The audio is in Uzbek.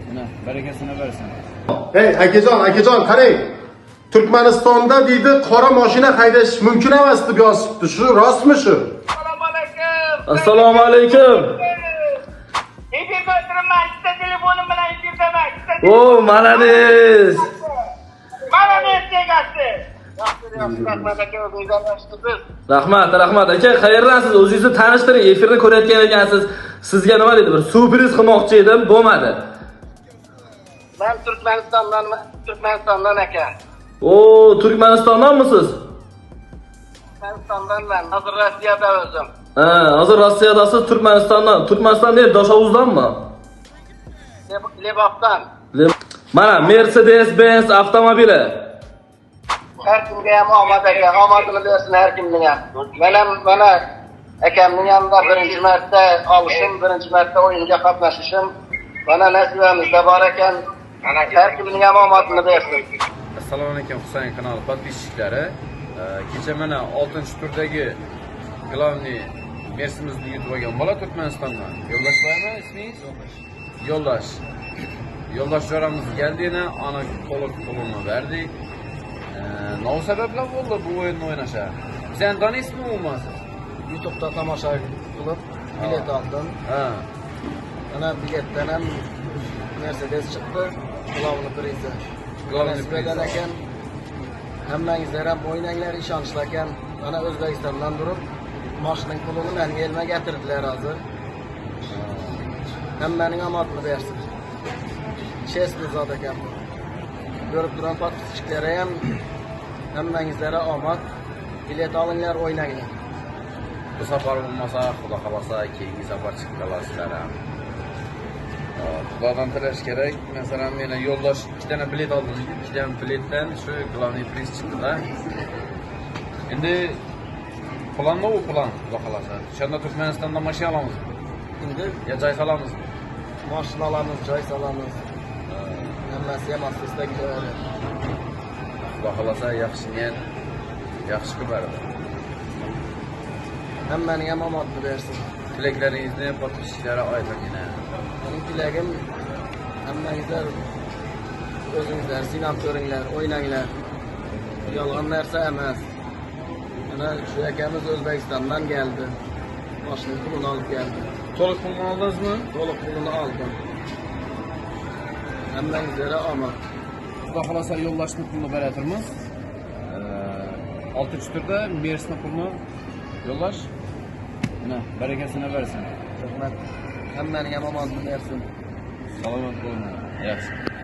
Mana barakasini bersin. Hey akajon, akajon qarang. Turkmanistonda deydi qora mashina haydash mumkin emas deb yozibdi. Shu rostmi shu? Assalomu alaykum. Assalomu alaykum. Efirda o'tiribman, ikkita telefonim bilan efirdaman. Ikkita O, молодец. Молодец egasi. Yaxshi, yaxshi, rahmat aka, o'zingizdan yaxshisiz. Rahmat, rahmat. Aka, qayerdansiz? O'zingizni tanishtiring. Efirni ko'rayotgan ekansiz. Sizga nima deydi? Bir syurpriz qilmoqchi edim, bo'lmadi. Men Turkmanistondan, Turkmanistondan aka. O, Turkmanistondanmisiz? Turkmanistondanman. Hozir Rossiyada o'zim. Ha, hozir Rossiyadasiz, Turkmanistondan. Turkmaniston deydi, Doshovuzdanmi? Lebapdan. Mana Mercedes-Benz avtomobili. Har kimga ham omad aka, omadini bersin har kimning ham. Men ham mana akamning hamda birinchi marta olishim, birinchi marta o'yinga qatnashishim. Mana nasibamizda bor ekan. Har kimning ham omadini bersin. Assalomu alaykum Husayn kanali подписчиklari. Kecha mana 6-turdagi главный Mersimizni yutib olgan bola Turkmanistondan. Yo'ldosh bormi ismingiz? Yo'ldosh. Yo'ldosh jo'ramiz keldi yana, ana to'liq pulini berdik. Nima sabablar bo'ldi bu o'yinni o'ynasha? Sen taniysizmi umuman siz? YouTube'da tomosha qilib bilet oldim. Ha. Mana biletdan ham Mercedes chiqdi. Главный prizi. Главный Nasib eder prizi. Ekan. Hammangizlar ham o'ynanglar, ishonchli ekan. Mana O'zbekistondan turib mashinaning pulini menga elma getirdilar hozir. Hammaning omadini bersin. Честный zot ekan bu. Ko'rib turgan подписчиklari ham hammangizlarga omad. Bilet olinglar, o'ynanglar. Bu safar bo'lmasa, Xudo xolasa, keyingi safar chiqib qolasizlar ham. Xudodan tilash kerak. Masalan, meni yo'ldosh ikkitana bilet oldim. Ikkitana biletdan shu главный priz chiqdi-da. Endi planda u plan, Xudo xolasa. O'shanda Turkmanistonda mashina olamiz. Endi Ya joy solamiz. Mashina olamiz, joy solamiz. Hammasi ham asta ketaveradi. Xudo xolasa, yaxshi niyat, yaxshi qilib. Hammaning ham omadini bersin. Tilaklaringizni подписчиklari ayting yana. Mening tilagim hammangizlar o'zingizlar sinab ko'ringlar, o'ynanglar. Yolg'on narsa emas. Mana shu akamiz O'zbekistondan keldi. Mashina pulini olib keldi. To'liq pulni oldingizmi? To'liq pulini oldim. Hammangizlarga omad. Xudo xolasa yo'ldoshni pulini beratirmiz. 6-turda Mersni pulini yo'ldosh. Mana barakasini bersin. Rahmat. Hammaning ham omadini bersin. Salomat bo'ling. Yaxshi.